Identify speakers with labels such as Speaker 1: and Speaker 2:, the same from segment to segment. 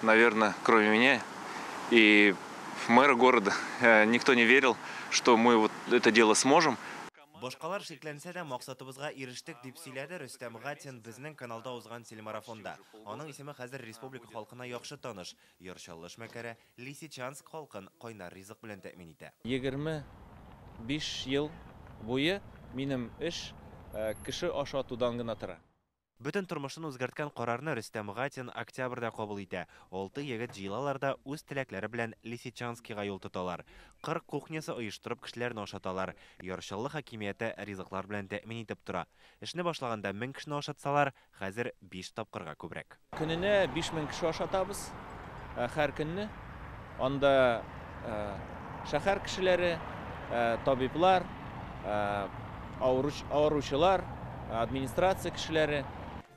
Speaker 1: Наверное, кроме меня и мэра города, никто не верил, что мы вот это дело сможем.
Speaker 2: Башкалар шикләнсә дә, максатыбызга ирештек, дип сөйләде Рөстәм Гатин безнең каналда узган телемарафонда. Аның исеме хәзер республика халкына яхшы таныш. Яр Чаллы эшмәкәре Лисичанск халкын кайнар ризык белән тәэмин итә.
Speaker 3: 25 ел буе минем эш кеше ашатудан гына тора.
Speaker 2: Бөтен тормышын үзгәрткән карарны Рөстәм Гатин октябрьдә кабул итә. 6 егет җыелалар да үз теләкләре белән Лисичанскига юл тоталар. Кыр кухнясы оештырып кешеләрне ашаталар. Яр Чаллы хакимияте ризыклар белән тәэмин итеп тора. Эшне башлаганда 1000 кешене ашатсалар, хәзер 5 тапкырга күбрәк.
Speaker 3: Көненә 5000 кеше ашатабыз, һәр көнне. Анда шәһәр кешеләре, табиблар, авыручылар, администрация кешеләре.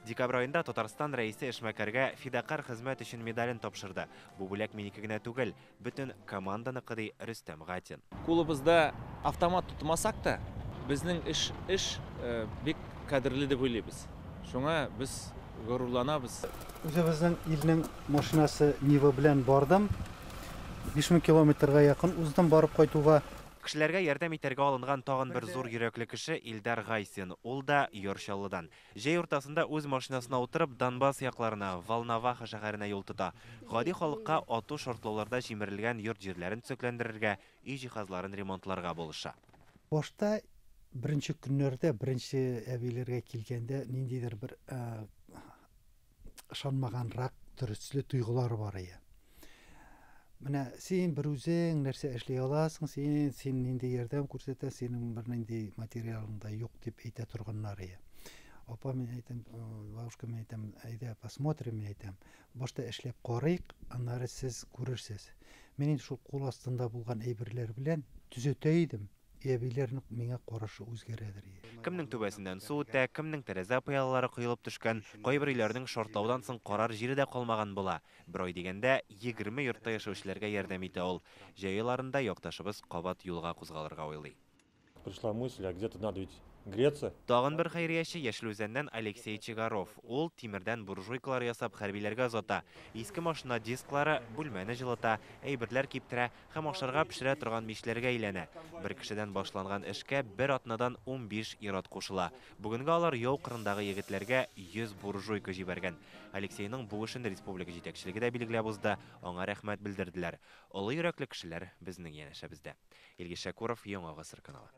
Speaker 2: Декабрь аенда Татарстан рәисе эшмәкәргә фидакарь хезмәт өчен медален тапшырды. Бу бүләк минеке генә түгел, бөтен команданыкы, ди Рөстәм Гатин.
Speaker 3: Кулыбызда автомат тотмасак та, безнең эш бик кадерле дип уйлыйбыз. Шуңа без горурланабыз.
Speaker 4: Үзебезнең илнең машинасы Нива белән бардым. 5000 километрга якын уздым барып кайтуга.
Speaker 2: Кешеләргә ярдәм итәргә алынган тагын бер зур йөрәкле кеше Илдар Гайсин. Ул да Яр Чаллыдан. Җәй уртасында үз машинасына утырып Донбасс якларына, Волноваха шәһәренә юл тота. Гади халыкка ату шартлауларда җимерелгән йорт җирләрен төзекләндерергә, өй җиһазларын ремонтларга булыша.
Speaker 4: Башта беренче көннәрдә, беренче әбиләргә килгәндә ниндидер бер ышанмаганрак төрле тойгылар бар иде. Менә син бер үзең нәрсә эшли аласың, син нинди ярдәм күрсәтәсең, синең бер нинди материалың да юк дип әйтә торганнар иде. Апа, мин әйтәм, бабушка, мин әйтәм, әйдә посмотрим, мин әйтәм. Башта эшләп карыйк, аннары сез күрерсез. Мин инде шул кул астында булган әйберләр белән төзәтә идем. Әбиләрнең миңа карашы үзгәрәдер.
Speaker 2: Кемнең түбәсеннән су үтә, кемнең тәрәзә пыялалары коелып төшкән, кайбер өйләрнең шартлаудан соң карар җире дә калмаган була. Бер ай дигәндә 20 йортта яшәүчеләргә ярдәм итә ул. Җәй айларында якташыбыз кабат юлга кузгалырга уйлый.
Speaker 5: Пришла мысль, а где-то надо ведь греться.
Speaker 2: Тагын бер хәйрияче Яшел Үзәннән Алексей Чигаров. Ул тимердән буржуйкалар ясап хәрбиләргә озата. Иске машина дисклары бүлмәне җылыта, әйберләр киптерә һәм ашарга пешерә торган мичләргә әйләнә. Бер кешедән башланган эшкә бер атнадан 15 ир-ат кушыла. Бүгенге алар яу кырындагы егетләргә 100 буржуйка җибәргән. Алексейның бу эшен республика җитәкчелеге дә билгеләп узды, аңа рәхмәт белдерделәр. Олы йөрәкле кешеләр безнең янәшәбездә. Илгиз Шәкуров, Яңа Гасыр каналы.